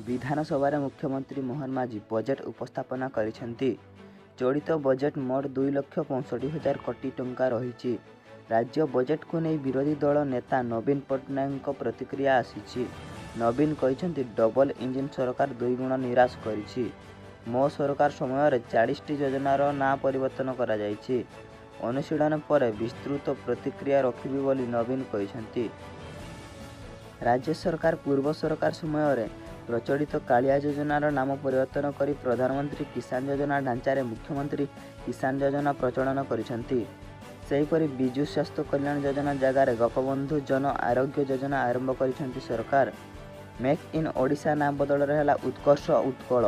ବିଧାନସଭାରେ ମୁଖ୍ୟମନ୍ତ୍ରୀ ମୋହନ ମାଝୀ ବଜେଟ୍ ଉପସ୍ଥାପନା କରିଛନ୍ତି। ଚଳିତ ବଜେଟ୍ ମୋଟ 2,65,000 କୋଟି ଟଙ୍କା ରହିଛି। ରାଜ୍ୟ ବଜେଟକୁ ନେଇ ବିରୋଧୀ ଦଳ ନେତା ନବୀନ ପଟ୍ଟନାୟକଙ୍କ ପ୍ରତିକ୍ରିୟା ଆସିଛି। ନବୀନ କହିଛନ୍ତି, ଡବଲ ଇଞ୍ଜିନ ସରକାର ଦୁଇଗୁଣ ନିରାଶ କରିଛି। ମୋ ସରକାର ସମୟରେ 40ଟି ଯୋଜନାର ନାଁ ପରିବର୍ତ୍ତନ କରାଯାଇଛି। ଅନୁଶୀଳନ ପରେ ବିସ୍ତୃତ ପ୍ରତିକ୍ରିୟା ରଖିବି ବୋଲି ନବୀନ କହିଛନ୍ତି। ରାଜ୍ୟ ସରକାର ପୂର୍ବ ସରକାର ସମୟରେ ପ୍ରଚଳିତ କାଳିଆ ଯୋଜନାର ନାମ ପରିବର୍ତ୍ତନ କରି ପ୍ରଧାନମନ୍ତ୍ରୀ କିଷାନ ଯୋଜନା ଢାଞ୍ଚାରେ ମୁଖ୍ୟମନ୍ତ୍ରୀ କିଷାନ ଯୋଜନା ପ୍ରଚଳନ କରିଛନ୍ତି। ସେହିପରି ବିଜୁ ସ୍ୱାସ୍ଥ୍ୟ କଲ୍ୟାଣ ଯୋଜନା ଜାଗାରେ ଗୋପବନ୍ଧୁ ଜନ ଆରୋଗ୍ୟ ଯୋଜନା ଆରମ୍ଭ କରିଛନ୍ତି ସରକାର। ମେକ୍ ଇନ୍ ଓଡ଼ିଶା ନାଁ ବଦଳରେ ହେଲା ଉତ୍କର୍ଷ ଉତ୍କଳ।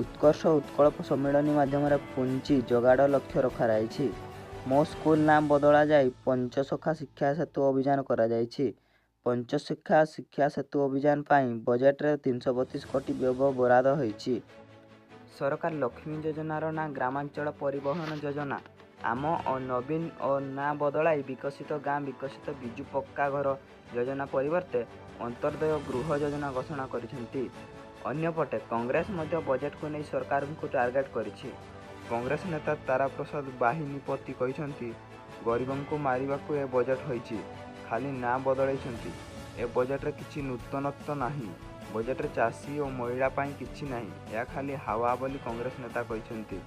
ଉତ୍କର୍ଷ ଉତ୍କଳ ସମ୍ମିଳନୀ ମାଧ୍ୟମରେ ପୁଞ୍ଜି ଯୋଗାଡ଼ ଲକ୍ଷ୍ୟ ରଖାଯାଇଛି। ମୋ ସ୍କୁଲ ନାଁ ବଦଳାଯାଇ ପଞ୍ଚସଖା ଶିକ୍ଷା ସେତୁ ଅଭିଯାନ କରାଯାଇଛି। ପଞ୍ଚସଖା ଶିକ୍ଷା ସେତୁ ଅଭିଯାନ ପାଇଁ ବଜେଟରେ 332 କୋଟି ବ୍ୟୟ ବରାଦ ହୋଇଛି। ସରକାର ଲକ୍ଷ୍ମୀ ଯୋଜନାର ନାଁ ଗ୍ରାମାଞ୍ଚଳ ପରିବହନ ଯୋଜନା, ଆମ ଓ ନବୀନ ଓ ନାଁ ବଦଳାଇ ବିକଶିତ ଗାଁ ବିକଶିତ ବିଜୁ ପକ୍କା ଘର ଯୋଜନା ପରିବର୍ତ୍ତେ ଅନ୍ତୋଦୟ ଗୃହ ଯୋଜନା ଘୋଷଣା କରିଛନ୍ତି। ଅନ୍ୟପଟେ କଂଗ୍ରେସ ମଧ୍ୟ ବଜେଟକୁ ନେଇ ସରକାରଙ୍କୁ ଟାର୍ଗେଟ କରିଛି। କଂଗ୍ରେସ ନେତା ତାରାପ୍ରସାଦ ବାହିନୀପତି କହିଛନ୍ତି, ଗରିବଙ୍କୁ ମାରିବାକୁ ଏ ବଜେଟ୍ ହୋଇଛି। ଖାଲି ନାଁ ବଦଳାଇଛନ୍ତି। ଏ ବଜେଟରେ କିଛି ନୂତନତ୍ୱ ନାହିଁ। ବଜେଟରେ ଚାଷୀ ଓ ମହିଳା ପାଇଁ କିଛି ନାହିଁ। ଏହା ଖାଲି ହାୱା ବୋଲି କଂଗ୍ରେସ ନେତା କହିଛନ୍ତି।